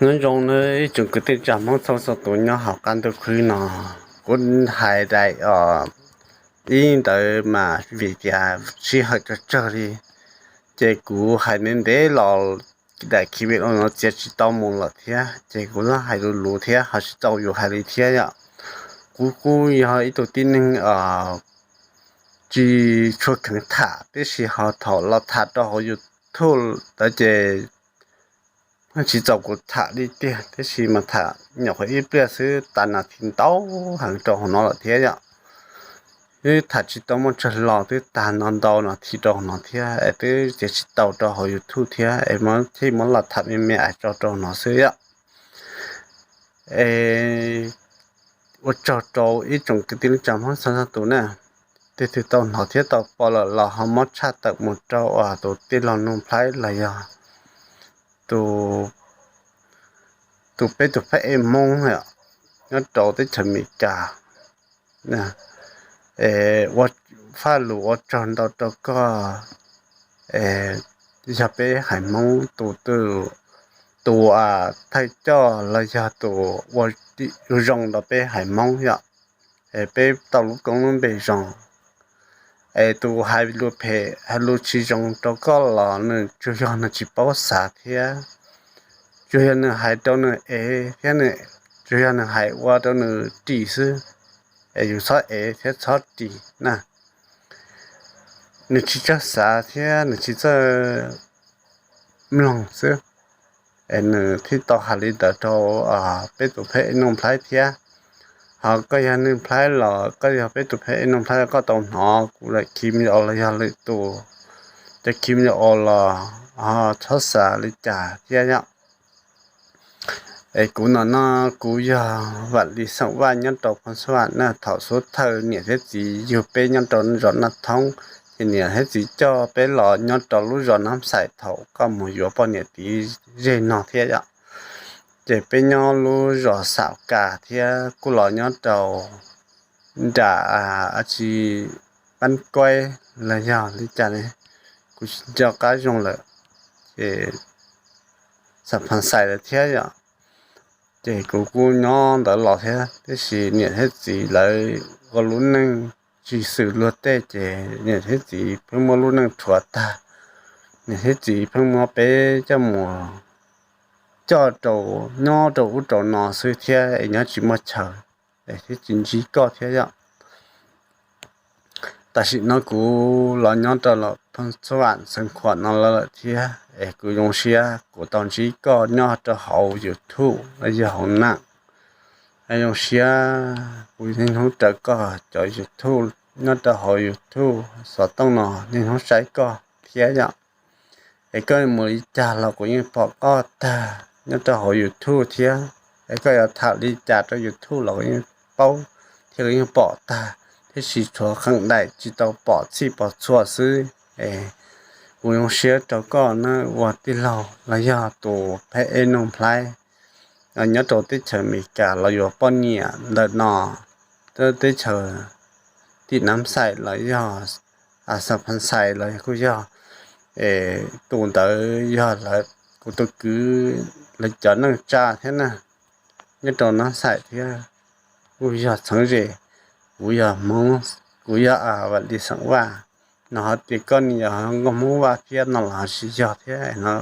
Nyob zoo nawb ib tsoom kwv tij neej tsa Hmoob txhua txhua tus nyob hauv qab ntuj khwb no. Kuv hais daim ib ntawd mas vim tias sij hawm tsawg tsawg li, ces kuv hais ntev ntev los daim khi video no txiav tsis tau mus lawm thiab, ces kuv hais lus lus thiab ho tsis tau yus hais li thiab yom. Kuv kuj yog ib tug tib neeg tsis tshua kheev tham, tiam sis ho thaum los tham rau hauv YouTube ntawd ces tsis txaus kuv tham li tiag, tiam sis mas tham nyuam qhuav ib pliag xwb tas nas this ntau heev rau hauv no lawm thiab yom. Wb tham tsis tau muaj tsawg lo twb tag no ntau nas this rau hauv no thiab es twb txiav tsis tau rau hauv YouTube thiab es thiaj muab los tham me me ais tso rau no xwb yom. Es ua tsaug rau ib tsoom kwv tij neej tsa Hmoob txhua txhua tus na. Tus twg tau hnov thiab tau pom lawm los ho muab tshaj tawm mus rau uas tus tij laug Nuj Nplhaib los yog tus, tus peb tus phab ej Hmoob nyob rau teb chaws Amelikas. Ua faj lus ua tsaug ntau rau koj. Yog peb haiv Hmoob tus, tus thawj coj los yog tus ua zoo rau peb haiv Hmoob yom. Es peb tau lub koob lub npe zoo. Es tus hais lus phem hais lus tsis zoo rau koj los nws tsuas yog nws tsis paub xav thiab, tsuas yog nws hais rau nws ev thiab, tsuas yog nws hais ua rau nws ris xwb. Es yus txhob ev thiab txhob ris na. Nws tsis txawj xav thiab nws tsis txawj mloog xwb, es nws thiaj tau hais li ntawd rau peb tus phab ej Nuj Nplhaib thiab. Ho koj yog Nuj Nplhaib los koj yog peb tus phab ej Nuj Nplhaib, koj tau hnov kuv daim khi video los yog lwm tus cov khi video los ho txhob xav li cas thiab yom. Es kuv no no, kuv yog Vam Lis xeem Vaj nyob rau Phoos Xab Vam na. Thaum xub thawj niam thiab txiv yug peb nyob rau zos Naj Thoob, ces niam thiab txiv coj peb los nyob rau lub zos Nab Xais thaum koj mus yuav poj niam tid zej no thiab yom. Ces peb nyob lub zos Xam Kas thiab kuj los nyob rau nram, a tsis, Pab Kuaib los yog li cas ne, kuv tsis nco qab zoo lawm, ces Xam Phas Xais lawm thiab yom. Ces kuv kuj nyob ntawd los thiab, tiam sis niam thiab txiv lawv ua lub neej tsis xws luag tej, ces niam thiab txiv pheej muab lub neej rhuav tag. Niam thiab txiv pheej muab peb coj mus coj rau nyob rau ub rau no xwb thiab es nyob tsis muaj chaw, es thiaj tsis ntsib koj thiab yom. Tam sim no kuv los nyob rau los Phoos Xab Vam Xeev Khuam no lawm thiab, es kuv zoo siab kuv tau ntsib koj nyob rau hauv YouTube los yog hauv na. Zoo siab kuv niaj hnub raws koj cov YouTube, nyob rau hauv YouTube xov tooj no niaj hnub saib koj thiab yom. Es koj mus li cas los kuv yeej pom koj tag nyob rau hauv YouTube thiab. Es koj yuav tham li cas rau YouTube los kuv yeej paub thiab kuv yeej pom tag, tiam sis tshuav qee daim tsis tau pom txhij pom txhua xwb. Es kuv zoo siab rau koj na, ua tij laug los yog tus phab ej Nuj Nplhaib nyob rau teb chaws Amelikas los yuav poj niam ntawm no, teb chaws tim Nab Xais los yog Xam Phas Xais los kuj yog, tus ntawd yog lawv, kuv tus kwv lawv cov neej tsa thiab na, nyob rau Nab Xais thiab, kuj yog txheeb ze. Kuv yog Hmoob, kuv yog Vam Lis xeem Vaj no, ho tias koj nws yog nkauj Hmoob Vaj thiab no los tsis yog thiab no,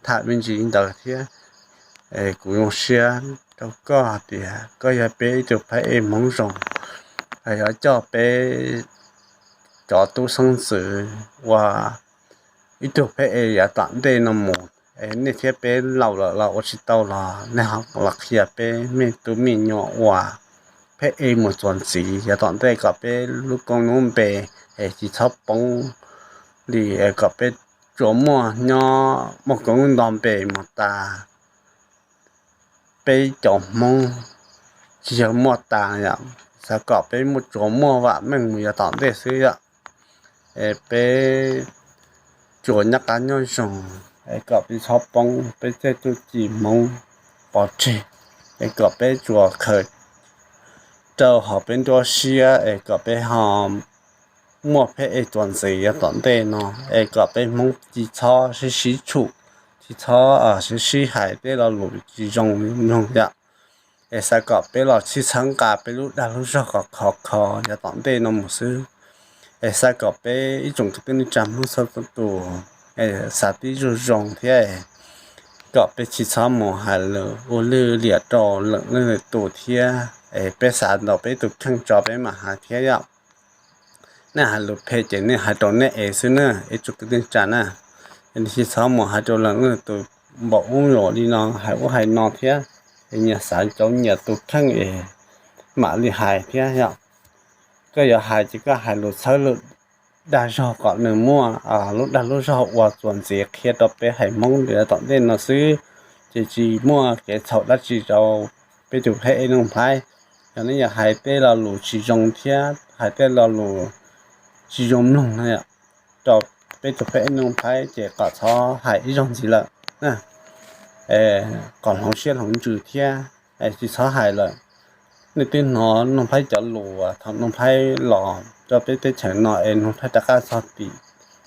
tham me ntsis li ntawd thiab. Es kuv zoo siab rau koj hais tias koj yog peb ib tug phab ej Hmoob zoo, yuav coj peb cov tub xeeb ntxwv ua ib tug phab ej yav tom ntej no mus. Es nej thiab peb laus lawm los ua tsis tau los nej ho los qhia peb me tub me nyuam ua phab ej mus txuas ntxiv yav tom ntej kom peb lub koob lub npe es tsis txhob poob li, es kom peb tsuas muaj nyob muaj koob nto npe mus tas peb cov Hmoob, tsis yog muaj tas yom, xav kom peb muaj tsuas muaj vam meej mus yav tom ntej xwb yom. Es peb tsuas nyob qab nyob zoo, es kom peb txhob poob peb tej txuj ci Hmoob pov tseg, es kom peb tsuas khaws rau hauv peb nruab siab es kom peb ho muaj phab ej txuas ntxiv yav tom ntej no, es kom peb Hmoob tsis txhob sib sib tshum, tsis txhob sib sib hais tej lo lus tsis zoo mloog yom. Es xav kom peb los sib txhawb nqa peb lub dag lub zog kom khov kho yav tom ntej no mus xwb. Es xav kom peb ib tsoom kwv tij neej tsa Hmoob txhua tus xav tib zoo zoo thiab kom peb tsis txhob mus hais lus ua lwj liam rau leej lwm tus thiab. Es peb xav ntaus peb tus kheej tso peb mam hais thiab yom. Nej hais lus phem ces nej hais rau nej ev xwb na, ib tsoom kwv tij neej tsa na. Tsis txhob mus hais rau leej lwm tus npaum ub npaum li no, hais ub hais no thiab. Es nyias xav cov nyias tus kheej es mam li hais thiab yom. Koj yuav hais ces koj hais lus txhawb lus dag zog kom nws muaj lub dag lub zog ua txuas ntxiv qhia rau peb haiv Hmoob yav tom ntej no xwb, ces tsis muaj kev txhaum dab tsi rau peb tus pheb ej Nuj Nplhaib. Yog nej yuav hais tej lo lus tsis zoo thiab hais tej lo lus tsis zoo mloog no rau peb tus pheb ej Nuj Nplhaib ces kom txhob hais ib zaug ntxiv lawm, kom hloov siab hloov ntsws thiab, tsis txhob hais lawm. Nej twb hnov Nuj Nplhaib cov lus thaum Nuj Nplhaib los rau peb teb chaws no es Nuj Nplhaib rov qab txog tim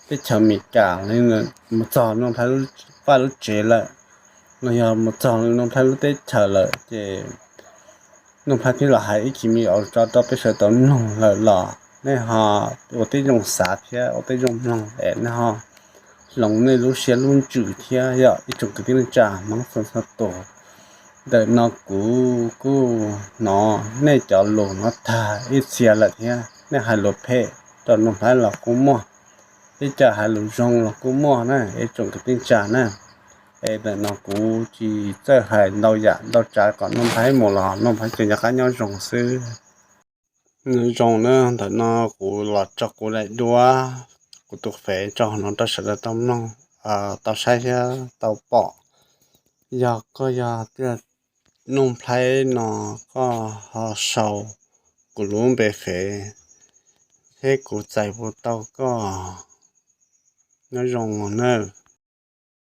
teb chaws Amelikas, mus txog Nuj Nplhaib vaj lub tsev lawm, los yog mus txog Nuj Nplhaib lub teb chaws lawm ces Nuj Nplhaib thiaj los hais ib chim me auv tso rau peb sawv daws mloog lawm los nej ho ua tib zoo xav thiab ua tib zoo mloog es nej ho hloov nej lub siab lub ntsws thiab yom, ib tsoom kwv tij neej tsa Hmoob txhua txhua tus. Ntawm no kuv kuj hnov nej cov lus no tag ib txhia lawm thiab, nej hais lus phem rau Nuj Nplhaib los kuj muaj, ib co hais lus zoo los kuj muaj na, ib tsoom kwv tij neej tsa na. Es ntawm no kuv tsis txawj hais ntau yam ntau tsav kom Nuj Nplhaib mus los Nuj Nplhaib tseem nco qab nyob zoo xwb. Nyob zoo na, ntawm no kuv los tso kuv daim duab, kuv tus fev tso no rau sawv daws tau mloog, tau saib thiab tau pom. Yog koj yog Nuj Nplhaib no koj ho sau kuv lub npe fev thiab kuv txais puas tau koj. Nyob zoo na.